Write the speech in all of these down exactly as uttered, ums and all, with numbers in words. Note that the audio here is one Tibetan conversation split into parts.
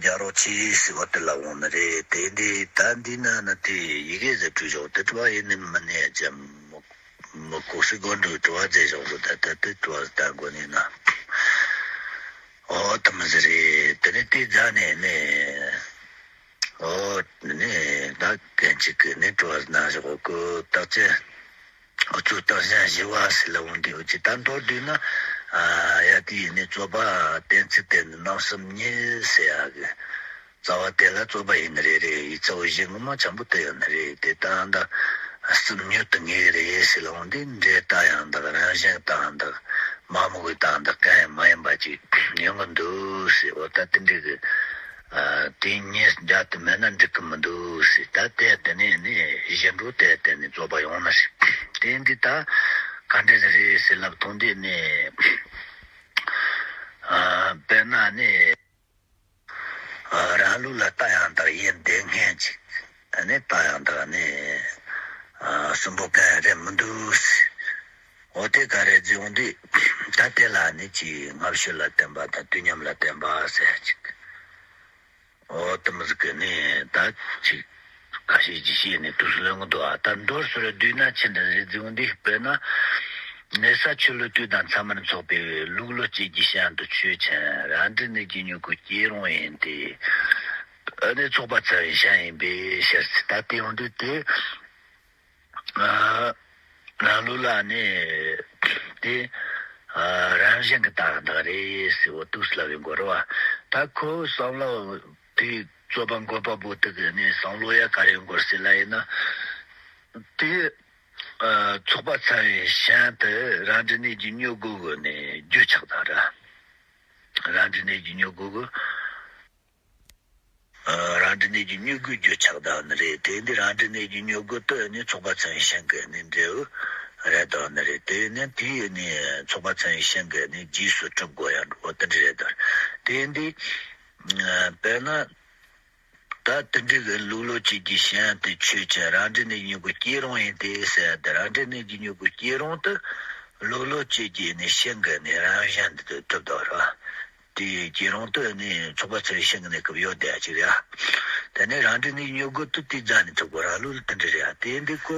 རྒྱག་རོགས་གྱིས་ཟེར་བ་དེ་ལ་འོང་ནི་རེད། དེ་འདི་ད་འདི་ན་ནི་དེ་ཡི་གེ་ཟེར་བྲིས་བཞག་དེ་དྲི་བ་ཡིན་ནི་མིན་ནི་ཅང་མི་མི་གོ་སི་གོ་འགྲོ་དྲི་བ་མཛད་བཞག་གོ། ད་ད་དེ་དྲི་བ་ད་གོ་ནི་ན། ཨོ་དེ་མི་ཟེར་རེད། དེ་ནི་དེ་རྫ་ནས་ནི། ཨོ་ནི་ད་གན་ཅིག་གི་ནི་དྲི་བ་ན་བཞག་གོ་ད་ཅི། ཨུ་ཚུགས་བཏང་ཞན་ཞི་བ་ཟེར་ལ་འོང་དུས་ཨུ་ཅི་ད་མདོར་བསྡུས་ན། ཨ་ཡ་དེ་ཡིན་ནི་རྩོད་པ་གཏན་ཚིགས་དེ་ནི་རྣམ་གསུམ་གཉིས་ཟེར་ཡ་གི། རྩ་བ་དེ་ལ་རྩོད་པ་ཡིན་ནི་རེད་རེད། ཡིག་ཚ་བོ་གཞན་ངོ་མ་ཆེན་པོ་དེ་ཡོད་ནི་རེད། དེ་ད་ད་གསུམ་ཉོ་དུ་ངེས་རེད་ཟེར་ལ་འོང་དུས་འབྲས་རྟགས་ཡང་དག་རང་བཞིན་རྟགས་དག་མ་མོ་གི་རྟགས་དག་གང་ཡང་མ་ཡིན་པ་ཅིག་ཡོང་གི་འདུག་ཟེར། འོ་ད་དེ་འདྲ་གི། ཨ་དེ་གཉིས་འདྲ་དུ་མེད་ན་འགྲིག་གི་མི་འདུག་ཟེར། ད་དེ་དེ་ནས་ནི་གཞན་འགྲོ་དེ་དེ་ནས་རྩོད་པ་ཡོང་ན་ཞིག་དེ་འདི་ད་ག་འདྲ་ཟིག་རེད་ཟེར་ལབ་ཐོང་དེ་ནས། ཨ་དཔེར་ན་ནི་ཨ་རང་ལུགས་ལ་རྟགས་ཡང་དག་ཡིན་བསྡད་མཁན་ཅིག་ཨ་ནི་རྟགས་ཡང་དག་ནི་ཨ་གསུམ་པོ་གང་ཡང་རེད་མི་འདུག་ཟེར། འོ་དེ་ག་རེ་བརྗོད་འོང་དུས་ད་དེ་ལ་ནི་ཅིག་སྔ་ཕྱི་ལ་བརྟེན་པ་དང་དུས་མཉམ་ལ་བརྟེན་པ་ཟེར་ཅིག་འོ་དེ་མི་ཟིག་གི་ནི་ད་ཅིག་ཁ་ཤས་ཀྱིས་བཤད་ནས་དུས་སུ་ལོན་གི་འདུག་ཨ་ད་མདོར་སོར་བསྡུས་ན་ཆི་འདྲ་རེད་ཟེར་འོང་དུས་དཔེར་ན། གནས་ས་ཆུ་ལུད་དུས་དང་མཚམས་མར་འཚོགས་པའི་ལུག་ལོ་སྐྱེས་ཀྱི་ཤིང་དུ་ཆོས་ཅན། རང་འབྲས་གནས་ཀྱི་མྱུ་གུ་སྐྱེས་རུང་ཡིན་ཏེ། ཨ་ནི་ཚོགས་པ་ཚ་བའི་ཤིང་ཡིན་པའི་ཕྱིར་ཟེར། ད་དེ་ཡོང་དུས་དེ། ཨ་རང་ལུགས་ལ་ནི་དེ་ཨ་རང་བཞིན་གྱི་རྟགས་དག་རེད་ཟེར་བ་དུས་སུ་ལབ་པའི་མགོ་རུ་བ། ད་ཁོ་བསམ་བློ་དེ་རྩོད་པ་འགོད་པ་པོ་དེ་གི་ནི་བསམ་བློ་ཡ་ག་རེ་ཡོང་དགོས་ཟེར་ལ་ཡིན་ན། དེ་ཨ་ཚོགས་པ་ཚ་བའི་ཤིང་དེ་རང་འབྲས་གནས་ཀྱི་མྱུ་གུ་གི་ནི་རྒྱུ་ཆགས་དང་ར། རང་འབྲས་གནས་ཀྱི་མྱུ་གུ་གི། ཨ་རང་འབྲས་གནས་ཀྱི་མྱུ་གུའི་རྒྱུ་ཆགས་དང་ནི་རེད། དེ་འདི་རང་འབྲས་གནས་ཀྱི་མྱུ་གུ་དེ་ནི་ཚོགས་པ་ཚ་བའི་ཤིང་གི་ནི་འབྲས་བུ་རེད་དང་ནི་རེད། དེ་ནི་དེའི་ནི་ཚོགས་པ་ཚ་བའི་ཤིང་གི་ནི་རྗེས་སུ་གྲུབ་དགོས་ཡང་འགྲོ་བ་དེ་འདྲ་རེད་དང་། དེ་འདི་ཨ་དཔེར་ན། ད་དེ་འདྲའི་གི་ལུག་ལོ་སྐྱེས་ཀྱི་ཤིང་དེ་ཆོས་ཅན། རང་འབྲས་གནས་མྱུ་གུ་སྐྱེས་རུང་ཡིན་ཏེ་ཟེར་ཡ་དེ་རང་འབྲས་གནས་ཀྱི་མྱུ་གུ་སྐྱེས་རུང་དུ་ལུག་ལོ་སྐྱེས་ཀྱི་ནི་ཤིང་གི་ནི་རང་བཞིན་དུ་གྲུབ་དོ་ར། དེ་སྐྱེས་རུང་དུ་ནི་ཚོགས་པ་ཚ་བའི་ཤིང་གི་ནི་གྲུབ་ཡོད་དེ་ཅིག་རེད། དེ་ནི་རང་འབྲས་གནས་མྱུ་གུ་དུ་དེ་རྫ་ནས་གྲུབ་དགོས། རང་ལུགས་ལ་དེ་འདྲ་རེད། དེ་འདི་ཁོ།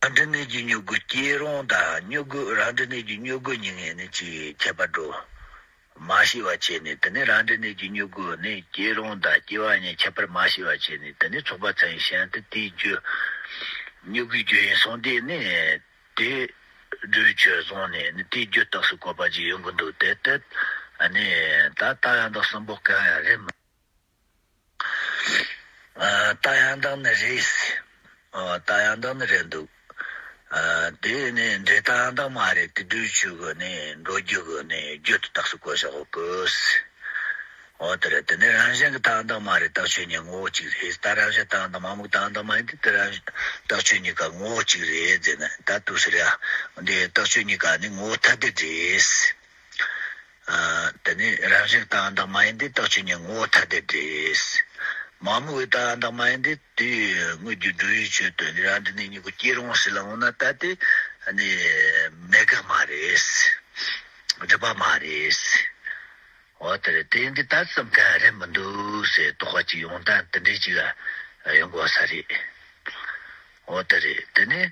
རང་འབྲས་གནས་ཀྱི་མྱུ་གུ་སྐྱེས་རུང་དང་མྱུ་གུ་རང་འབྲས་གནས་ཀྱི་མྱུ་གུ་གཉིས་ཀ་ནི་ཅིག་ཁྱད་པར་འགྲོ་མ་ཤེས་པ་བྱས་ནས། དེ་ནི་རང་འབྲས་གནས་ཀྱི་མྱུ་གུ་ནི་སྐྱེས་རུང་དང་སྐྱེ་བ་གཉིས་ཁྱད་པར་མ་ཤེས་པ་བྱས་ནས། དེ་ནི་ཚོགས་པ་ཚ་བའི་ཤིང་དེ་དེའི་རྒྱུ་མྱུ་གུའི་རྒྱུ་ཡིན་སོང་དེ་ནི་དེ་སྒྲུབ་ཆོས་བཟུང་ནས་ནི་དེའི་རྒྱུ་རྟགས་སུ་བཀོད་པ་ཅིག་ཡོང་གི་འདུག་དེ་ལྟར་ནི་ད་རྟགས་ཡང་དག་གསུམ་པོ་གང་ཡང་རེད་མ། ཨ་རྟགས་ཡང་དག་ནི་རེད། ཨ་རྟགས་ཡང་དག་ནི་རེད་འདུག་ཨ་དེ་ནི་འབྲས་རྟགས་ཡང་དག་མ་རེད། དེ་སྒྲུབ་ཆོས་གི་ནི་འགྲོ་རྒྱུ་གི་ནི་རྒྱུ་དེ་རྟགས་སུ་བཀོད་བཞག་གོ་གི། འོ་དེ་རེད། དེ་ནི་རང་བཞིན་གྱི་རྟགས་ཡང་དག་མ་རེད། རྟགས་ཆོས་ཉིད་ངོ་བོ་གཅིག་རེད། ད་རང་བཞིན་རྟགས་ཡང་དག་མ་མོ་རྟགས་ཡང་དག་མ་ཡིན་དུས་དེ་རང་རྟགས་ཆོས་གཉིས་ཀ་ངོ་བོ་གཅིག་རེད་ཟེར་ན་ད་དུས་སུ་རེད། ཨ་འདི་རྟགས་ཆོས་གཉིས་ཀ་ནི་ངོ་བོ་ཐ་དད་རེད། ཨ་དེ་ནི་རང་བཞིན་རྟགས་ཡང་དག་མ་ཡིན་ཏེ་རྟགས་ཆོས་ཉིད་ངོ་བོ་ཐ་དད་རེད། མ་མོ་བའི་རྟགས་ཡང་དག་མ་ཡིན་ཏེ་དེའི་དངོས་རྒྱུ་འགྲོ་བའི་ཆོས་དོན་རང་འབྲས་གནས་མྱུ་གུ་སྐྱེས་རུང་ཟེར་ལ་འོང་ན་ད་དེ་ནི་མེད་དགག་མ་རེད། སྒྲུབ་པ་མ་རེད། འོ་དེ་རེད། དེ་འདི་ད་ཙམ་ག་རེད་མི་འདུག་ཟེར་དོགས་པ་ཅིག་ཡོང་སྟངས་དེ་འདྲའི་ཅིག་ཡོང་དགོས་ས་རེད། འོ་དེ་རེད། དེ་ནས་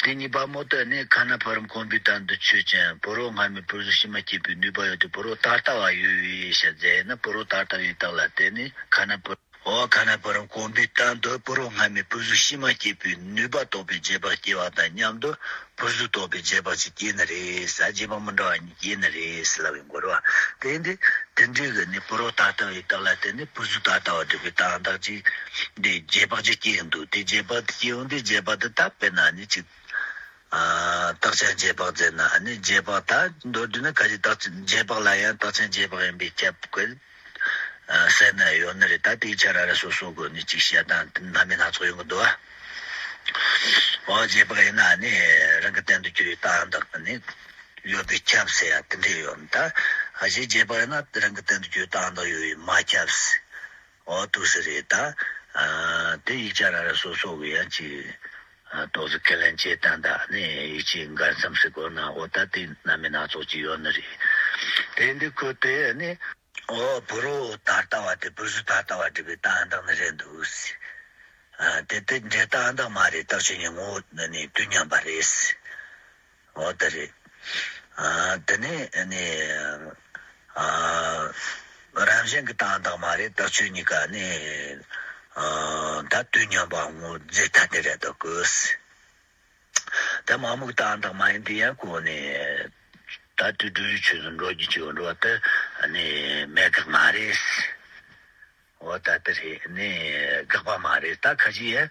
དེ་གཉིས་པ་མོ་དེ་ནི་ཁ་ན་བུ་རམ་གོམས་པའི་དོན་དུ་ཆོས་ཅན། ཕོ་རོག་སྔ་མའི་ཕུར་ཟུག་ཕྱི་མ་སྐྱེད་པའི་ནུས་པ་ཡོད་དེ། ཕོ་རོག་ད་ལྟ་བ་ཡོད་པའི་ཕྱིར་ཟེར་ན། ཕོ་རོག་ད་ལྟ་བའི་རྟགས་ལ་བརྟེན་ནས་ཁ་ན་བུ། འོ་ཁ་ན་བུ་རམ་གོམས་པའི་སྟེང་དུ་ཕོ་རོག་སྔ་མའི་ཕུར་ཟུག་ཕྱི་མ་སྐྱེད་པའི་ནུས་པ་རྟོགས་པའི་རྗེས་དཔག་སྐྱེ་བ་དང་མཉམ་དུ་ཕུར་ཟུག་རྟོགས་པའི་རྗེས་དཔག་ཅིག་སྐྱེ་ནི་རེད་ཟེར། རྗེས་དཔག་མི་འདྲ་བ་གཉིས་སྐྱེ་ནི་རེད་ཟེར་ལབ་པའི་མགོ་རུ་བ། དེ་འདི་དེ་འདྲའི་གི་ནི་ཕོ་རོག་ད་ལྟ་བའི་རྟགས་ལ་བརྟེན་ནས་ཕུར་ཟུག་ད་ལྟ་བ་སྒྲུབ་པའི་རྟགས་དག་ཅིག་འདི་རྗེས་དཔག་ཅིག་སྐྱེ་གི་འདུག་དེ་རྗེས་དཔག་དེ་སྐྱེ་ཡོང་དུས་རྗེས་དཔག་དེ་ད་དཔེར་ན་ནི་ཅིག་ཨ་རྟགས་ཅན་རྗེས་དཔག་ཟེར་ན་ནི་རྗེས་དཔག་ད་མདོར་བསྡུས་ན་ག་ཅིག་རྟགས་ཅན་རྗེས་དཔག་ལ་ཡང་རྟགས་ཅན་རྗེས་དཔག་ཡིན་པས་ཁྱབ་དགོས། ཟེར་ནས་ཡོད་ནི་རེད། ད་དེའི་ཆ་ར་ར་སོ་སོ་གི་ནི་ཅིག་བཤད་སྟངས་དེ་སྣ་མིན་སྣ་ཚོགས་ཡོང་གི་འདུག་ཨ། འོ་རྗེས་དཔག་ཡིན་ན་ནི་རང་གི་སྟེང་དུ་གྱུར་པའི་རྟགས་དག་གི་ནི་ཡོད་པས་ཁྱབ་ཟེར་ཡ་དེ་འདྲས་ཡོད་ནི། ད་གཞི་རྗེས་དཔག་ཡིན་ན་རང་གི་སྟེང་དུ་གྱུར་པའི་རྟགས་དག་ཡོད་པས་མ་ཁྱབ་ཟེར། འོ་དུ་ཟེར་རེད། ད་དེ་ཡིག་ཆ་ར་ར་སོ་སོ་གི་ཡང་ཅིག་ཏོག་ཙམ་ཁས་ལེན་བྱེད་སྟངས་དང་ནི་ཡིག་ཆའི་འགལ་མཚམས་ཟེར་དགོས་ན། འོ་ད་དེ་སྣ་མིན་སྣ་ཚོགས་ཅིག་ཡོད་ནི་རེད། དེ་འདི་ཁོ་དེ་ནི། ཨོ་བུ་རོ་ད་ལྟ་བ་དེ་བུ་གཟུགས་ད་ལྟ་བ་སྒྲུབ་པའི་རྟགས་ཡང་དག་ནི་རེད་འདུག་ཟེར། ཨ་དེ་དེ་འདྲའི་རྟགས་ཡང་དག་མ་རེད། རྟགས་ཆོས་ཉིད་ངོ་བོ་ནི་དུས་མཉམ་པ་རེད་ཟེར། འོ་དེ་རེད། ཨ་དེ་ནས་ནི་ཨ་རང་བཞིན་གྱི་རྟགས་ཡང་དག་མ་རེད། རྟགས་ཆོས་གཉིས་ཀ་ནི་ཨ་ད་དུས་མཉམ་པ་ངོ་བོ་རྫས་ཐ་དད་རེད་འདུག་གོ་ཟེར། ད་མ་རྨོས་རྟགས་ཡང་དག་མ་ཡིན་དེ་ཡང་གོ་ནས་ད་དུས་འགྲོ་བའི་ཆོས་སུ་འགྲོ་རྒྱུ་ཅིག་འགྲོ་བ་དེ་ནི་མེད་དགག་མ་རེད། འོ་ད་དེ་རེད། ནི་དགག་པ་མ་རེད། ད་ཁ་ཅིག་ཡང་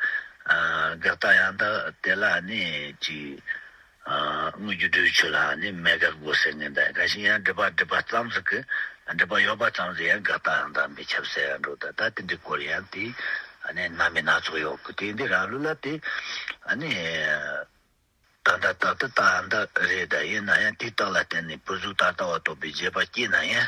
ཨ་དགག་རྟགས་ཡང་དག་དེ་ལ་ནི་ཅིག་ཨ་དངོས་རྒྱུ་འགྲོ་བའི་ཆོས་ལ་ནི་མེད་དགག་དགོས་ཟེར་ངེས། ད་ཁ་ཅིག་ཡང་སྒྲུབ་པ་སྒྲུབ་པ་ཙམ་ཟིག་གི་སྒྲུབ་པ་ཡོད་པ་ཙམ་ཟིག་ཡང་དགག་རྟགས་ཡང་དག་མི་ཁྱབ་ཟེར་ཡང་འགྲོ། ད་ད་དེ་འདྲའི་སྐོར་ཡང་དེ་ཨ་ནི་སྣ་མིན་སྣ་ཚོགས་ཡོད་གི། དེ་འདི་རང་ལུགས་ལ་དེ་ཨ་ནི། ད་ལྟ་རྟག་ཏུ་རྟགས་ཡང་དག་རེད། ད་ཡིན་ན་ཡང་དེའི་རྟགས་ལ་བརྟེན་ནས་བུ་གཟུགས་ད་ལྟ་བ་རྟོགས་པའི་རྗེས་དཔག་སྐྱེས་ན་ཡང་།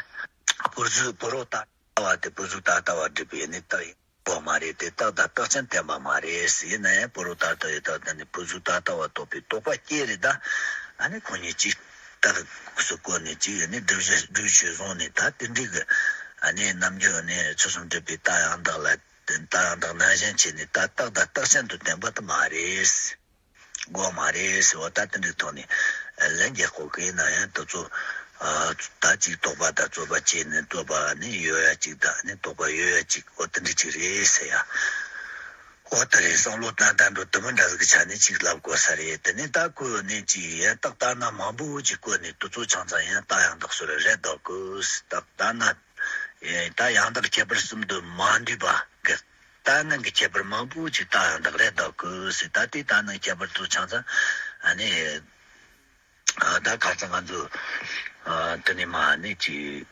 བུ་གཟུགས་བུ་རོ་ད་ལྟ་བ་དེ་བུ་གཟུགས་ད་ལྟ་བ་སྒྲུབ་པའི་ནི་རྟགས་ཡིན་པ་མ་རེད་དེ། རྟགས་དང་རྟགས་ཅན་བརྟེན་པ་མ་རེད། ཡིན་ན་ཡང་བུ་རོ་ད་ལྟ་ཡི་རྟགས་དེ་ནི་བུ་གཟུགས་ད་ལྟ་བ་རྟོགས་པའི་རྟོག་པ་སྐྱེས་རེད། ད་ཨ་ནི་ཁོ་གཉིས་གཅིག་རྟགས་སུ་བཀོད་ནས་གཅིག་ནི་སྒྲུབ་བྱེད་སྒྲུབ་ཆོས་བཟུང་ནས། ད་དེ་འདྲའི་གི་ཨ་ནི་རྣམ་འགྱུར་ནི་ཚུལ་གསུམ་སྒྲུབ་པའི་རྟགས་ཡང་དག་ལ་རྟགས་ཡང་དག་ནང་བཞིན་བྱས་ནས། ད་རྟགས་དང་རྟགས་ཅན་དུ་བསྟན་པ་དེ་མ་རེད། དགོས་མ་རེད་ཟེར་བ། ད་དེ་འདྲའི་ཐོག་ནས་ལན་རྒྱག་གོ་གི། ཡིན་ན་ཡང་དེ་ཚོ་ཨ་ད་ཅིག་རྟོག་པ་དང་རྩོད་པ་བྱས་ནས། རྩོད་པ་ནི་ཡོད་ཡ་ཅིག་དང་ནི་རྟོག་པ་ཡོད་ཡ་ཅིག་འོ་དེ་འདྲ་ཅིག་རེད་ཟེར་ཡ། འོ་དེ་རེད། བསམ་བློ་བཏང་བཏང་འགྲོ་དུ་མི་འདྲ་ཟིག་གི་ཆ་ནས་ཅིག་ལབ་དགོས་ས་རེད། དེ་ནས་ད་ཁོས་ནི་ཅིག་ཡང་རྟགས་ལྟར་སྣང་མང་པོ་ཅིག་བཀོད་ནས། དེ་ཚོ་ཆ་ཚང་ཡང་རྟགས་ཡང་དག་སུ་རེད་འདུག་གི། རྟགས་ལྟར་སྣང་ད་ཡང་དག་ཁྱད་པར་གསུམ་དུ་མ་འདུས་པ་གི། ལྟར་སྣང་གི་ཁྱད་པར་མང་པོ་ཅིག་རྟགས་ཡང་དག་རེད་འདུག་གི་ཟེར། ད་དེ་ལྟར་སྣང་ཁྱད་པར་ཚོ་ཆ་ཚང་ཨ་ནི་ཨ་ད་ཁ་ཚང་ང་ཚོ་ཨ་དེ་ནས་མ་ནི་ཅིག་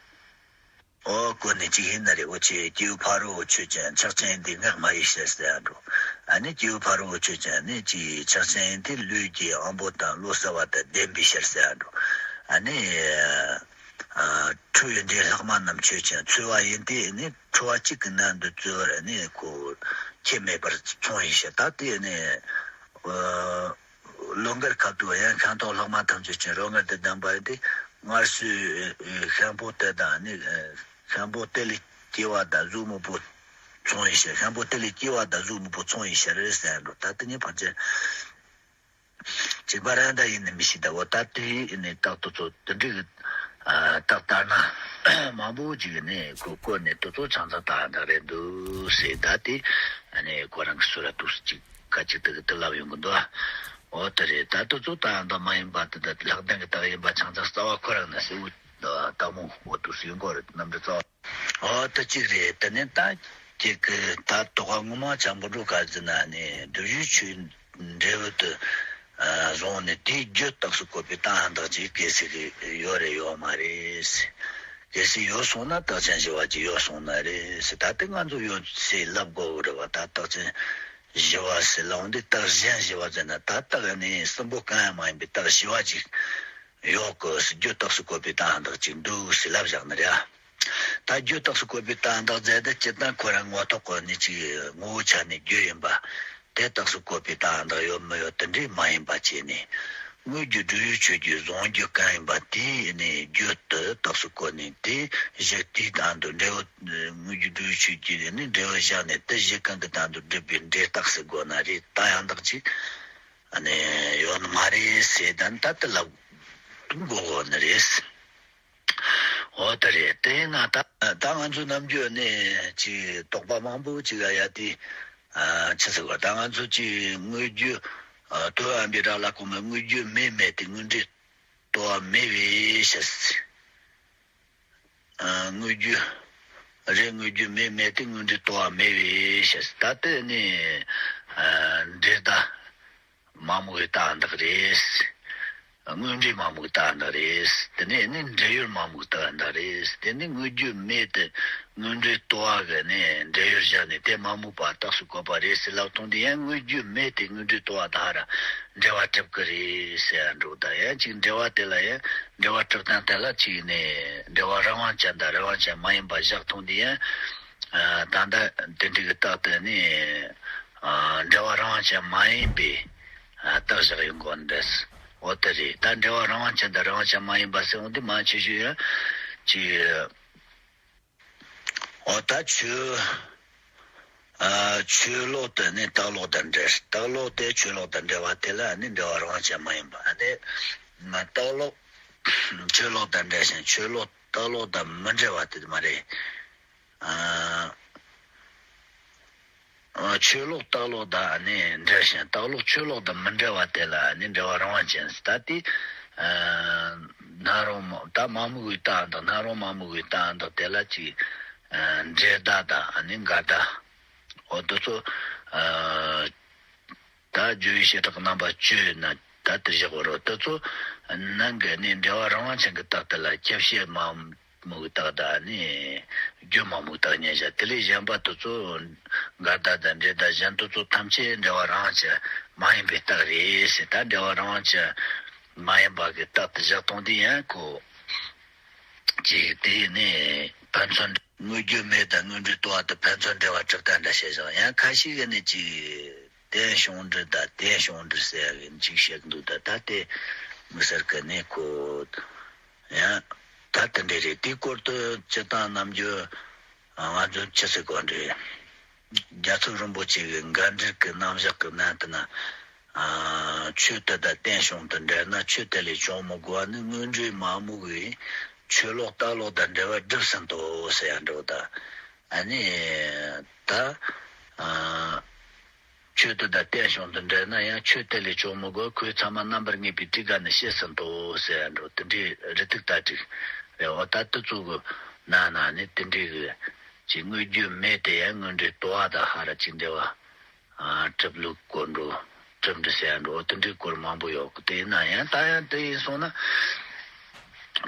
ཨོ་གོ་ནི་ཅིག་ཡིན་ན་རེ། འོ་ཆེ་སྐྱེས་བུ་ཕ་རོལ་པོ་ཆོས་ཅན། ཆགས་ཅན་ཡིན་ཏེ་ངག་མ་ཡིན་ཕྱིར་ཟེར་ཡ་འགྲོ། ཨ་ནི་སྐྱེས་བུ་ཕ་རོལ་པོ་ཆོས་ཅན་ནི་ཅིག་ཆགས་ཅན་ཡིན་ཏེ་ལུས་ཀྱི་ཨང་པོ་དང་བློ་གསལ་བ་དང་ལྡན་པའི་ཕྱིར་ཟེར་ཡ་འགྲོ། ཨ་ནི། ཨ་འཁྲུལ་བའི་འདྲེ་ལྷག་མ་རྣམས་ཆོས་ཅན། ཚོལ་བ་ཡིན་ཏེ་ནི་འཁྲུལ་བ་གཅིག་གི་ནང་དུ་ཚོལ་བར་ནི་ཁོ་ཁྱད་མེད་པར་མཚུངས་ཡིན་ཕྱིར། ད་དེ་ནི་ཨ་བློ་འགལ་ཁ་ཐུག་ཡང་ཤིང་ཐོག་ལྷག་མ་ཐམས་ཅད་ཀྱི་རོ་མངར་དུ་ལྡན་པ་ཡིན་ཏེ། མངར་སོས་ཤིང་ཕོ་དེ་དང་ནི་ཤིང་ཕོ་དེ་ལས་སྐྱེ་བ་དང་གཟུགས་སྨུག་པོ་མཚུངས་ཡིན་ཕྱིར། ཤིང་ཕོ་དེ་ལས་སྐྱེ་བ་དང་གཟུགས་སྨུག་པོ་མཚུངས་ཡིན་ཕྱིར་ཟེར་འགྲོ། ད་དེ་ནི་ཕལ་ཆེར། གཅིག་པ་རང་ད་ཡིན་ནི་མི་ཤེས། ད་འོ་ད་དེ་ནི་རྟགས་དེ་ཚོ་དེ་འདྲའི་གི་ཨ་རྟགས་ལྟར་སྣང་མང་པོ་ཅིག་ནི་ཁོ་བཀོད་ནས་དེ་ཚོ་ཆ་ཚང་རྟགས་ཡང་དག་རེད་འདུག་ཟེར། ད་དེ་ཨ་ནི་ཁོ་རང་གི་སུ་ར་འདུག་སེ་ཅིག་ཁ་ཅིག་དེ་གི་དེ་ལབ་ཡོང་གི་འདུག་ཨ། འོ་དེ་རེད། ད་དེ་ཚོ་རྟགས་ཡང་དག་མ་ཡིན་པ་དེ་དག་ལྷག་ལྡན་གྱི་རྟགས་ཡིན་པ་ཆ་ཚང་རྩ་བ་ཁོ་རང་ནས་གསལ་བོ་ལྟ་མོ་འོ་འདུག་སེ་ཡོང་གི་རེད། རྣམ་འགྲེལ་རྩ་བ། འོ་དེ་གཅིག་རེད། དེ་ནས་ད་ཁྱེད་ཀྱི་ད་དོ་ག་ངོ་མ་ཆ་འབུ་འགྲོ་ག་ཟེར་ན་ནི་སྒྲུབ་བྱའི་ཆོས་འབྲས་བུ་དེ་ཨ་བཟུང་ནས་དེའི་རྒྱུ་རྟགས་སུ་བཀོད་པའི་རྟགས་ཡང་དག་ཅིག་གལ་སྲིད་ཀྱི་ཡོད་རེད་ཡོད་མ་རེད། གལ་སྲིད་ཡོད་སོང་ན་རྟགས་ཅན་བཞི་པ་ཅིག་ཡོད་སོང་ན་རེད་ཟེར། ད་དེ་ང་ཚོ་ཡོད་ཟེར་ལབ་དགོས་རེད་བ། ད་རྟགས་ཅན་བཞི་པ་ཟེར་ལབ་འོང་དུས། རྟགས་གཞན་བཞི་པ་ཟེར་ན་ད་རྟགས་ནི་གསུམ་པོ་གང་ཡང་མ་ཡིན་པའི་རྟགས་བཞི་པ་ཅིག་ཡོད་གི་ཟེར། རྒྱུ་རྟགས་སུ་བཀོད་པའི་རྟགས་ཡང་དག་ཅིག་འདུག་ཟེར་ལབ་བཞག་ནི་རེད་ཨ། ད་རྒྱུ་རྟགས་སུ་བཀོད་པའི་རྟགས་ཡང་དག་ཟེར་དེ་སྤྱིར་བཏང་ཁོ་རང་ངོ་ཐོག་གི་ནི་ཅིག་ངོ་བོ་ཆ་ནས་རྒྱུ་ཡིན་པ། དེ་རྟགས་སུ་བཀོད་པའི་རྟགས་ཡང་དག་ཡོད་མི་ཡོད་དེ་འདྲའི་མ་ཡིན་པ་བྱས་ནས། དངོས་རྒྱུ་སྒྲུབ་བྱའི་ཆོས་ཀྱི་གཟུང་རྒྱུ་གང་ཡིན་པ་དེའི་ནི་རྒྱུ་དེ་རྟགས་སུ་བཀོད་ནས། དེ་གཞི་དེའི་སྟེང་དུ་འབྲས་བུ། དངོས་རྒྱུ་སྒྲུབ་བྱའི་ཆོས་ཀྱི་ནི་འབྲས་བུ་བཞག་ནས། དེ་གཞི་གང་གི་སྟེང་དུ་སྒྲུབ་པའི་འབྲས་རྟགས་ཟེར་དགོས་ན་རེད། རྟགས་ཡང་དག་ཅིག་ཨ་ནི་ཡོད་ནི་མ་རེད་ཟེར། ད་ད་དེ་ལབ་དགོས་དགོས་ནི་རེད། འོ་དེ་རེད། དེས་ན་ད་ད་ང་ཚོ་ནམ་རྒྱུན་ནས་ཅིག་དོགས་པ་མང་པོ་ཅིག་ཡ་ཡ་དེ་ཨ་ཆི་ཟེར་བ། ད་ང་ཚོ་ཅིག་དངོས་རྒྱུ་ཨ་དོན་ཨམ་པའི་ར་ལ་གོ་མ་དངོས་རྒྱུ་མེ་མེད་དེ་དངོས་འབྲས་རྟོགས་པ་མེད་པའི་ཕྱིར། ཨ་དངོས་རྒྱུ་རེད། དངོས་རྒྱུ་མེ་མེད་དེ་དངོས་འབྲས་རྟོགས་པ་མེད་པའི་ཕྱིར། ད་དེ་ནི་ཨ་འབྲས་རྟགས་མ་རྨོས་པའི་རྟགས་ཡང་དག་རེད། དངོས་འབྲས་མ་རྨོས་པའི་རྟགས་ཡང་དག་རེད། དེ་ནས་ནི་འབྲས་ཡུལ་མ་རྨོས་པའི་རྟགས་ཡང་དག་རེད། དེ་ནི་དངོས་རྒྱུ་མེད་དེ་དངོས་འབྲས་རྟོགས་པ་གི་ནི་འབྲས་ཡུལ་བཞག་ནས་དེ་མ་རྨོས་པ་རྟགས་སུ་བཀོད་པ་རེད་ཟེར་ལབ་ཐོང་དུས། ཡང་དངོས་རྒྱུ་མེད་དེ་དངོས་འབྲས་རྟོགས་པ་དང་ར་འབྲེལ་བ་གྲུབ་ཀྱི་རེད་ཟེར་ཡ་འགྲོ། ད་ཡང་ཅིག་འབྲེལ་བ་དེ་ལ་ཡང་འབྲེལ་བ་གྲུབ་སྟངས་དེ་ལ་ཅིག་ནི་འབྲེལ་བ་རང་དབང་ཅན་དང་རང་དབང་ཅན་མ་ཡིན་པ་བཞག་ཐོང་དུས། ཡང་ཨ་ད་ལྟ་དེ་འདྲ་གི་རྟགས་དེ་ནི་ཨ་འབྲེལ་བ་རང་དབང་ཅན་མ་ཡིན་པའི་ཨ་རྟགས་བཞག་ཡོང་གོ་འདྲ། འོ་དེ་རེད། ད་འབྲེལ་བ་རང་དབང་ཅན་དང་རང་དབང་ཅན་མ་ཡིན་པ་ཟེར་འོང་དུས། མང་ཆེ་ཤོས་ཡང་ཅིག་འོ་ད་ཆོས། ཨ། ཆོས་ལོག་དེ་ནི་རྟགས་ལོག་དང་འབྲེལ། རྟགས་ལོག་དེ་ཆོས་ལོག་དང་འབྲེལ་བ་དེ་ལ་ནི་འབྲེལ་བ་རང་དབང་ཅན་མ་ཡིན་པ། ཨ་ནི་མ་རྟགས་ལོག་ཆོས་ལོག་དང་འབྲེལ་ཞིང་ཆོས་ལོག་རྟགས་ལོག་དང་མི་འབྲེལ་བ་དེ་མ་རེད། ཨ། ཨ། ཆོས་ལོག་རྟགས་ལོག་དང་ནི་འབྲེལ་ཞིང་རྟགས་ལོག་ཆོས་ལོག་དང་མི་འབྲེལ་བ་དེ་ལ་ནི་འབྲེལ་བ་རང་དབང་ཅན་ཟེར། ད་དེ། ཨ། སྣང་རུང་མ། ད་མ་མོ་གི་རྟགས་འདི། སྣང་རུང་མ་མོ་གི་རྟགས་འདི་དེ་ལ་ཅིག་ཨ། འབྲེལ་ཟླ་དང་ནི་འགལ་ཟླ། འོ་དེ་ཚོ། ཨ། ད་སྦྱོར་བའི་བྱེ་བྲག་རྣམ་པ་བཅུ་ཡིན་ན་ད་དེ་བཞག་པ་རེད། དེ་ཚོ་ནང་གི་ནི་འབྲེལ་བ་རང་དབང་ཅན་གྱི་རྟགས་དེ་ལ་ཁྱབ་བྱེད་མ་མོ་གི་རྟགས་དང་ནི་རྒྱུ་མ་མོ་གི་རྟགས་གཉིས་བཞག་དེ་ལས་གཞན་པ་དེ་ཚོ་འགལ་ཟླ་དང་འབྲེལ་ཟླ་གཞན་དེ་ཚོ་ཐམས་ཅད་འབྲེལ་བ་རང་དབང་ཅན་མ་ཡིན་པའི་རྟགས་རེད་ཟེར། ད་འབྲེལ་བ་རང་དབང་ཅན་མ་ཡིན་པ་གི་རྟགས་དེ་བཞག་སྟངས་དེ་ཡང་ཁོ། ཅིག་དེ་ནི་ཕན་ཚུན་དངོས་རྒྱུ་མེད་དང་དངོས་འབྲས་རྟོགས་པ་དང་ཕན་ཚུན་འབྲེལ་བ་གྲུབ་རྟགས་འདྲ་བཤད་ཀྱང་། ཡང་ཁ་ཤས་ཀྱིས་ནི་ཅིག་རྟེན་བྱུང་འབྲེལ་དང་རྟེན་བྱུང་འབྲེལ་ཟེར་ཡག་གི་ཅིག་བཤད་ཀྱི་འདུག་ད་ད་དེ་དམིགས་བསལ་གྱི་ནི་ཁོ། ཡང་ད་དེ་འདྲ་རེད། དེའི་སྐོར་དུ་སྤྱིར་བཏང་ནམ་རྒྱུན་ང་ཚོ་ཅི་ཟེར་དགོས་རེད། རྒྱལ་ཚབ་རིན་པོ་ཆེ་གི་འགལ་འབྲེལ་གྱི་རྣམ་གཞག་གི་ནང་དུ་ན། ཨ། ཆོས་དེ་དང་རྟེན་བྱུང་དུ་འབྲེལ་ན་ཆོས་དེ་ལས་བྱུང་མི་དགོས་པ་ནི་དངོས་འབྲས་མ་མོ་གི་ཆོས་ལོག་རྟགས་ལོག་དང་འབྲེལ་བ་སྒྲུབ་ཟིན་ཏོ་ཟེར་ཡང་འགྲོ་ད། ཨ་ནི་ད། ཨ། ཆོས་དེ་དང་རྟེན་བྱུང་དུ་འབྲེལ་ན་ཡང་ཆོས་དེ་ལས་བྱུང་མི་དགོས། ཁོའི་ཚད་མ་རྣམ་པར་ངེས་པའི་དྲི་ག་ནི་སྐྱེ་ཟིན་ཏོ་ཟེར་ཡང་འགྲོ། དེ་འདྲའི་རི་ཐིགས་ལྟ་ཅིག་རེད། འོ་ད་དེ་ཚོ་གི་ནང་ན་ནི་དེ་འདྲའི་གི་ཅིག་དངོས་རྒྱུ་མེད་དེ་ཡང་དངོས་འབྲས་རྟོགས་པ་དང་ཧ་ར་ཅིག་འབྲེལ་བ། ཨ། གྲུབ་ལུགས་སྐོར་འགྲོ། གྲུབ་འབྲས་ཟེར་ཡང་འགྲོ། དེ་འདྲའི་སྐོར་མང་པོ་ཡོད་གི། དེ་ཡིན་ན་ཡང་ད་ཡང་དེ་ཡིན་སོང་ན་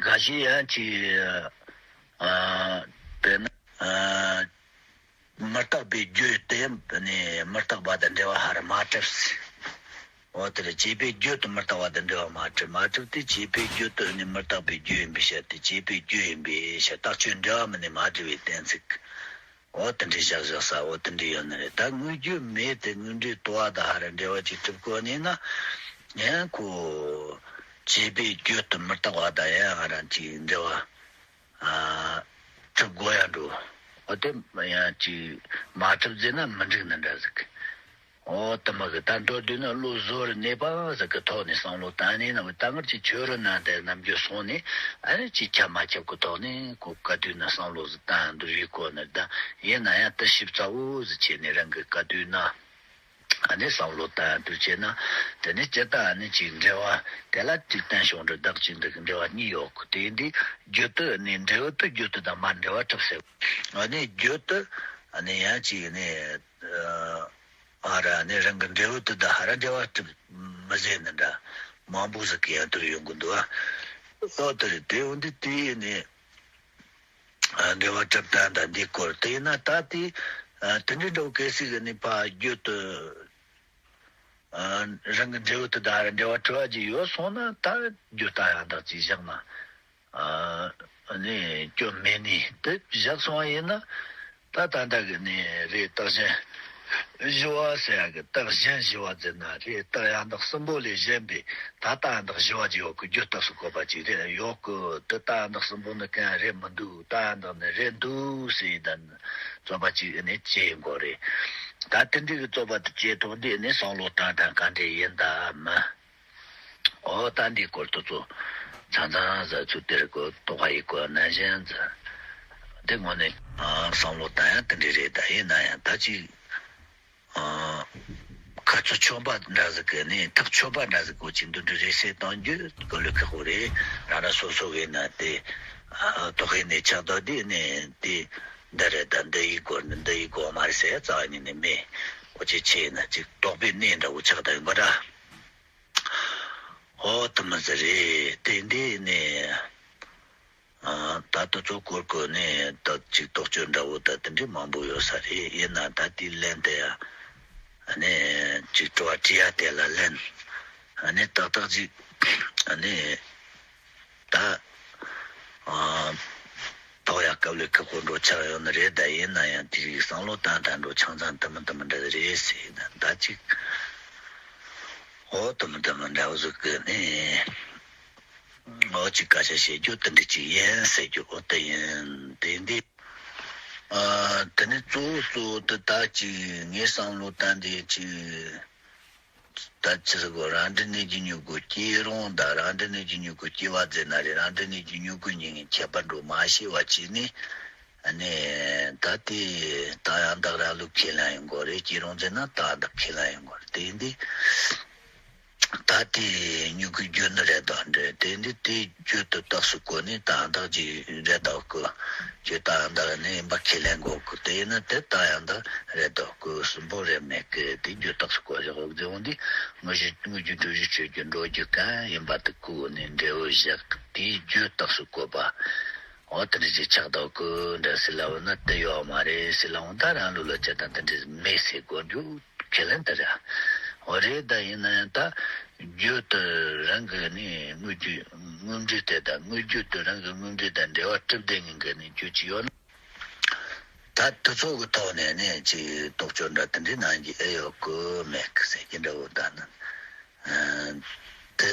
འགའ་ཞིག་ཡང་ཅིག་ཨ། དཔེར་ན། ཨ། མི་རྟག་པའི་རྒྱུ་དེ་ནི་མི་རྟག་པ་དང་འབྲེལ་བ་ཧ་ར་མ་གྲུབ་ཟེར། འོ་དེར་བྱས་པའི་རྒྱུ་དེ་མི་རྟག་པ་དང་འབྲེལ་བ་མ་གྲུབ། མ་གྲུབ་སྟེ་བྱས་པའི་རྒྱུ་དེ་ནི་མི་རྟག་པའི་རྒྱུ་ཡིན་པའི་ཕྱིར་ཏེ་བྱས་པའི་རྒྱུ་ཡིན་པའི་ཕྱིར། རྟགས་ཆོས་འབྲེལ་བ་མིན་ནས་མ་འབྲེལ་བའི་གཏན་ཚིགས། འོ་དེ་འདྲའི་བཞག་བཞག་ས་འོ་དེ་འདྲའི་ཡོད་ནི་རེད། ད་དངོས་རྒྱུ་མེད་དེ་དངོས་འབྲས་རྟོགས་པ་དང་ཧ་ར་འབྲེལ་བ་ཅིག་གྲུབ་དགོས་ནི་ན། ཡང་ཁོ་བྱས་པའི་རྒྱུ་དེ་མི་རྟག་པ་དང་ཡང་ཧ་ར་ཅིག་འབྲེལ་བ། ཨ། གྲུབ་དགོས་ཡང་འགྲོ། འོ་དེ་ཡང་ཅིག་མ་གྲུབ་ཟེར་ན་མི་འགྲིག་ནི་འདྲ་ཟིག་འོ་དེ་མ་གི་ད་མདོར་བསྡུས་ན་བློ་བཟོ་རུ་གནས་པ་ཟིག་གི་ཐོག་ནས་བསམ་བློ་བཏང་ནས་ན། ད་སྔར་གྱི་ཆོས་རུ་ན་དེ་ནམ་རྒྱུན་སོང་ནས། ཨ་ནི་ཅིག་ཁྱབ་མ་ཁྱབ་ཀྱི་ཐོག་ནས་ཁོ་ག་དུས་ན་བསམ་བློ་ཟིག་བཏང་འདུག་ཡོད་གོ་ནི། ད་ཡིན་ན་ཡང་དེ་ཞིབ་ཚགས་པོ་ཟིག་བྱས་ནས་རང་གི་ག་དུས་ན། ཨ་ནི་བསམ་བློ་བཏང་དུས་བྱས་ན། དེ་ནི་སྤྱིར་བཏང་ཨ་ནི་ཅིག་འབྲེལ་བ་དེ་ལ་ཅིག་རྟེན་བྱུང་འབྲེལ་བདག་གཅིག་འདི་གི་འབྲེལ་བ་གཉིས་ཡོད་གི། དེ་འདི་རྒྱུ་དེ་ནི་འབྲས་བུ་དེ་རྒྱུ་དེ་དང་མ་འབྲེལ་བ་གྲུབ་ཟེར། ཨ་ནི་རྒྱུ་དེ་ཨ་ནི་ཡང་ཅིག་ནི་ཨ་ར་ནི་རང་གི་འབྲས་བུ་དེ་དང་ཧ་ར་འབྲེལ་བ་གྲུབ་མི་ཟེར་ནི་འདྲ་མང་པོ་ཟིག་གི་ཡང་དུར་ཡོང་གི་འདུག་ཨ། ཨོ་དེ་རེད། དེ་འོན་ཏེ་དེ་ནི། ཨ། འབྲེལ་བ་གྲུབ་སྟངས་དང་འདིའི་སྐོར་དེ་ཡིན་ན། ད་དེ་ཨ་དེ་འདྲའི་འདྲ་བོ་གལ་སྲིད་ཀྱི་ནི་ཕ་རྒྱུད་དུ་ཨ་རང་གི་འབྲས་བུ་དེ་དང་འབྲེལ་བ་གྲུབ་པ་ཅིག་ཡོད་སོང་ན། ད་རྒྱུ་རྟགས་ཡང་དག་ཅིག་བཞག་ན་ཨ་ནི་སྐྱོན་མེད་ནི་དེ་བཞག་སོང་བ་ཡིན་ན། ད་ད་ལྟ་གི་ནི་རེད། རྟགས་གཞན་བཞི་པ་ཟེར་ཡག་གི། རྟགས་གཞན་བཞི་པ་ཟེར་ན་རེད། རྟགས་ཡང་དག་གསུམ་པོ་ལས་གཞན་པའི་ད་རྟགས་ཡང་དག་བཞི་པ་ཅིག་ཡོད་གི། རྒྱུ་རྟགས་སུ་བཀོད་པ་ཅིག་རེད་ཡོད་གི། དེ་རྟགས་ཡང་དག་གསུམ་པོ་ནི་གང་རེད་མི་འདུག་རྟགས་ཡང་དག་ནི་རེད་འདུག་ཟེར་ཡིན་ད་རྩོད་པ་ཅིག་ནི་བྱེད་ཡིན་དགོས་རེད། ད་དེ་འདྲའི་གི་རྩོད་པ་དེ་བྱེད་ཐུབ་འདི་ནི་བསམ་བློ་བཏང་སྟངས་ག་འདྲ་ཡིན་དམ། འོ་ད་འདིའི་སྐོར་དུ་ཚོ་ཚང་ཚང་ཟ་ཚུལ་དེར་གོ་རྟོགས་པ་ཡི་གོ་ནན་ཞན་ཟ། དེ་དངོས་གནས་ཨ་བསམ་བློ་བཏང་ཡང་དེ་འདྲ་རེད། ད་ཡིན་ན་ཡང་ད་ཅིག་ཨ་ཁ་ཚོ་ཆོད་པ་འདྲ་ཟིག་གི་ནི་ཐག་ཆོད་པ་འདྲ་ཟིག་གོ་ཅིག་འདི་འདྲ་རེད་ཟེར་གཏོང་རྒྱུ་གོ་ལོ་ཁག་པོ་རེད། རང་རང་སོ་སོ་གི་ན་དེ་ཨ་རྟོགས་ཡིན་ནས་ཆགས་དོ་དེ་ནི་དེ་འདི་རེད། ད་འདི་ཡི་སྐོར་ནི་འདི་ཡི་སྐོར་མ་རེད་ཟེར་རྩ་བ་ཉིད་ནས་མེད། འོ་ཅི་ཆེ་ན་ཅིག་རྟོགས་པའི་གནས་འདྲ་བོ་ཆགས་བསྡད་ཡོད་པ་འདྲ། ཨོ་དེ་མི་ཟེར་རེད། དེ་འདི་ནས་ཨ་ད་ལྟ་ཚོ་སྐོར་སྐོར་ནས་ད་ཅིག་རྟོགས་བརྗོད་འདྲ་བོ་ད་དེ་འདྲའི་མང་པོ་ཡོད་ས་རེད། ཡིན་ན་ད་དེའི་ལན་དེ་ཡ་ཨ་ནི་ཅིག་དྲི་བ་དྲི་ཡ་དེ་ལ་ལན་ཨ་ནི་ཏག་ཏག་ཅིག་ཨ་ནི་ད་ཨ་ཐོག་ཡ་སྐབས་ལས་ཁག་པོ་འགྲོ་ཆགས་ཡོད་ནི་རེད། ད་ཡིན་ན་ཡང་དེ་རིགས་བསམ་བློ་བཏང་ད་འགྲོ་ཆང་ཚང་དེ་མི་དེ་མི་འདྲ་རེད་ཟེར་ན་ད་ཅིག་ཨོ་དེ་མི་དེ་མི་འདྲ་བོ་ཟིག་གི་ནི། འོ་ཅིག་སྐད་ཆ་བཤད་རྒྱུ་དེ་འདྲ་ཅིག་ཡིན་ཟེར་རྒྱུ། འོ་དེ་ཡིན་དེ་འདི། ཨ། དེ་ནས་གཙོ་བོ་གཙོ་བོ་དེ་ད་ཅིག་ངའི་བསམ་བློ་བཏང་དེ་ཅིག་ད་ཅི་ཟེར་དགོས། རང་འདྲ་གནས་ཀྱི་མྱུ་གུ་སྐྱེ་རུང་དང་རང་འདྲ་གནས་ཀྱི་མྱུ་གུ་སྐྱེ་བ་ཟེར་ན་རེད། རང་འདྲ་གནས་ཀྱི་མྱུ་གུ་གཉིས་ཀྱི་ཁྱད་པར་འགྲོ་མ་ཤེས་པ་བྱས་ནས། ཨ་ནི་ད་དེ་ད་ཡང་དག་རང་ལུགས་ཁས་ལེན་ཡོང་དགོས་རེད། སྐྱེ་རུང་ཟེར་ན་ད་ཡང་དག་ཁས་ལེན་ཡོང་དགོས་རེད། དེ་འདི། ད་དེ་མྱུ་གུའི་རྒྱུ་ནི་རེད་དོ་འདྲ། དེ་འདི་དེའི་རྒྱུ་དེ་རྟགས་སུ་བཀོད་ནས་ད་ཡང་དག་ཅིག་རེད་དོ་བཀོད། རྒྱུ་ད་ཡང་དག་ནི་ཡིན་པ་ཁས་ལེན་དགོས་གི། དེ་ཡིན་ན་དེ་ད་ཡང་དག་རེད་དོ་བཀོད། གསུམ་པོ་རེད་མེད་གི། དེ་རྒྱུ་རྟགས་སུ་བཀོད་བཞག་ཟེར་འོང་དུས། དངོས་གཞི་དངོས་རྒྱུ་འགྲོ་བཞི་ཆོས་ཀྱི་འགྲོ་རྒྱུ་གང་ཡིན་པ་དེ་བཀོད་ནས་འབྲས་བུ་བཞག་གི། དེའི་རྒྱུ་རྟགས་སུ་བཀོད་པ། འོ་དེ་འདྲ་ཅིག་ཆགས་འདུག་གི་འདྲ་ཟེར་ལབ་ན་དེ་ཡོད་མ་རེད་ཟེར་ལབ་འོང་། ད་རང་ལུགས་ལ་ཅི་དང་དེ་འདྲ་མེད་ཟེར་དགོས་རྒྱུ་ཁས་ལེན་དེ་རེད། འོ་རེད། ད་ཡིན་ན་ཡང་ད་རྒྱུ་དེ་རང་གི་ནི་དངོས་རྒྱུ་དངོས་འབྲས་དེ་དང་དངོས་རྒྱུ་དེ་རང་གི་དངོས་འབྲས་དང་འབྲེལ་བ་གྲུབ་བསྡད་མཁན་གྱི་ནི་རྒྱུ་ཅིག་ཡོད་ན། ད་དེ་ཚོ་གི་ཐོག་ནས་ནི་ཅིག་རྟོག་དཔྱོད་འདྲ་དེ་འདྲའི་གནང་རྒྱུ་ཨེ་ཡོད་གི་མེད་གི་ཟེར་གྱི་འདྲ་བོ། ད་ནི་དེ་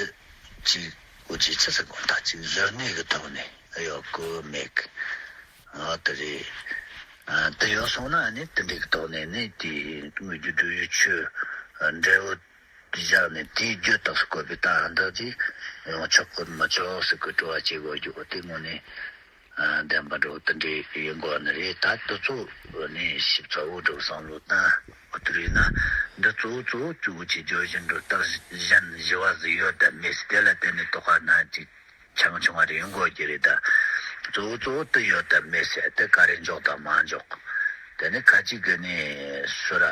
ཅིག་འུ་ཅིག་ཅི་ཟེར་དགོས། ད་ཅིག་གཞོན་ནུ་གི་ཐོག་ནས་ཨེ་ཡོད་གི་མེད་གི། ཨ་དེ་རེད། ཨ་དེ་ཡོད་སོང་ན་ནི་དེ་འདྲའི་གི་ཐོག་ནས་ནི་དེ་དངོས་རྒྱུ་འགྲོ་བཞི་ཆོས་འབྲས་བུ་བཞག་ནས་དེའི་རྒྱུ་རྟགས་སུ་བཀོད་པའི་ད་ཡང་དག་ཅིག་ཡོང་ཆོག་གི་མི་ཆོག་ཟེར་གི་དྲི་བ་བྱེད་དགོས་རྒྱུ་དེ་དངོས་གནས། ཨ་བདེན་པ་འགྲོ་དེ་འདྲའི་ཡིན་དགོས་ནི་རེད། ད་དེ་ཚོ་ནས་ཞིབ་ཚགས་པོ་འགྲོ་བསམ་བློ་བཏང་། འོ་དེ་རེད་ན་འདི་གཙོ་བོ་གཙོ་བོ་གཅིག་པུ་ཅིག་བརྗོད་བཞིན་འགྲོ། རྟགས་གཞན་བཞི་བ་ཟིག་ཡོད་དམ་མེད་ཟེར་དེ་ལ་བརྟེན་ནས་རྟོགས་པ་སྣ་གཅིག་ཆུང་ཆུང་བ་རེ་ཡོང་དགོས་ཀྱི་རེད། ད་གཙོ་བོ་གཙོ་བོ་དེ་ཡོད་དམ་མེད་ཟེར་དེ་ག་རེ་འཇོག་དང་མ་འཇོག་དེ་ནི་ཁ་ཅིག་གིས་ནི་སུ་ར་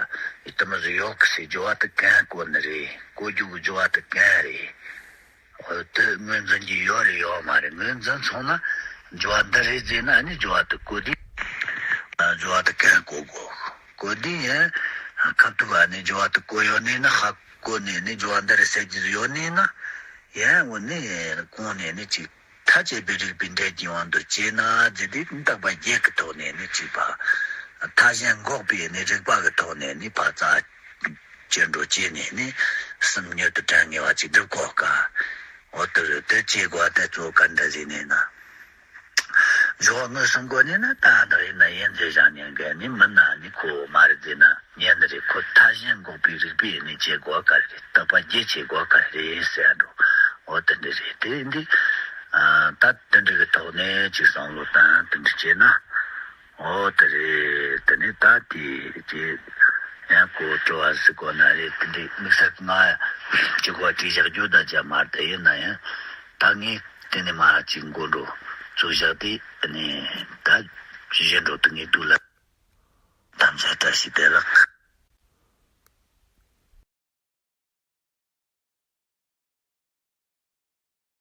ཡི་དེ་མོ་ཟིག་ཡོད་གི་ཟེར་སྦྱོར་བ་དེ་གང་བཀོད་ནི་རེད། བཀོད་རྒྱུ་གི་སྦྱོར་བ་དེ་གང་རེད། འོ་དེ་ངོས་འཛིན་གྱི་ཡོད་རེད་ཡོད་མ་རེད། ངོས་འཛིན་སོང་ན་སྦྱོར་བ་འདི་རེད་ཟེར་ན་ནི་སྦྱོར་བ་དེ་བཀོད་དུས། སྦྱོར་བ་དེ་གང་བཀོད་དགོས། བཀོད་དུས་ཡང་ཁ་ཐུག་ག་ནི་སྦྱོར་བ་དེ་བཀོད་ཡོད་ནི་ན། ཧ་གོ་ནས་ནི་སྦྱོར་བ་འདི་རེད་ཟེར་གྱི་ཡོད་ནི་ན། ཡང་འོ་ནི་གོང་ནས་ནི་ཅིག་མཐའ་དཔྱད་པའི་རིགས་པའི་འབྲས་ཀྱི་དབང་དུ་བྱས་ན་ཟེར་དུས། རྟག་པ་བརྒྱད་ཀྱི་ཐོག་ནས་ནི་ཅིག་ཕར་མཐའ་གཞན་འགོག་པའི་ནི་རིགས་པ་གི་ཐོག་ནས་ནི་ཕར་རྩ་ཅན་འགྲོ་བྱས་ནས་ནི་གསུམ་མྱུར་དུ་དྲན་ངེས་པ་ཅིག་སྒྲུབ་དགོས་ཀ། འོ་དེ་རེད། དེ་བྱེད་དགོས་དེ་གཙོ་བོ་ག་འདྲ་ཟིག་ནས་ན། སྦྱོར་བ་ངོས་ཟིན་དགོས་ནས་ན། ད་ལྟ་ཡིན་ན་ཡིན་ཟེར་བཞག་ཉན་གི་ནི་མིན་ན་ནི་ཁོ་མ་རེད་ཟེར་ན་ཉན་ནི་རེད། ཁོ་མཐའ་གཞན་འགོག་པའི་རིགས་པས་ནི་བྱེད་དགོས་ག་རེད། རྟག་པ་བརྒྱད་བྱེད་དགོས་ག་རེད་ཟེར་འགྲོ། འོ་དེ་འདྲ་རེད། དེ་འདི་ད་དེ་འདྲ་གི་ཐོག་ནས་ཅིག་བསམ་བློ་བཏང་དེ་འདྲ་བྱས་ན། འོ་དེ་རེད། དེ་ནས་ད་དེ་ཅི་ཡང་ཁོ་སྤྲོ་བ་ཟིག་གོ་ན་རེད། དེ་འདྲའི་དམིགས་བསལ་ང་ཅིག་གོ་བྲིས་བཞག་རྒྱུ་ད་ཅི་མ་རེད། དེ་ཡིན་ན་ཡང་ད་ངས་དེ་ནས་མ་ཅིག་མགོ་འགྲོ་ཚུགས་བཞག་དེ་ནས་ད་གཞན་འགྲོ་དུ་ངས་དུས་ལ་དམ་བཅའ་བཀྲ་ཤིས་བདེ་ལེགས།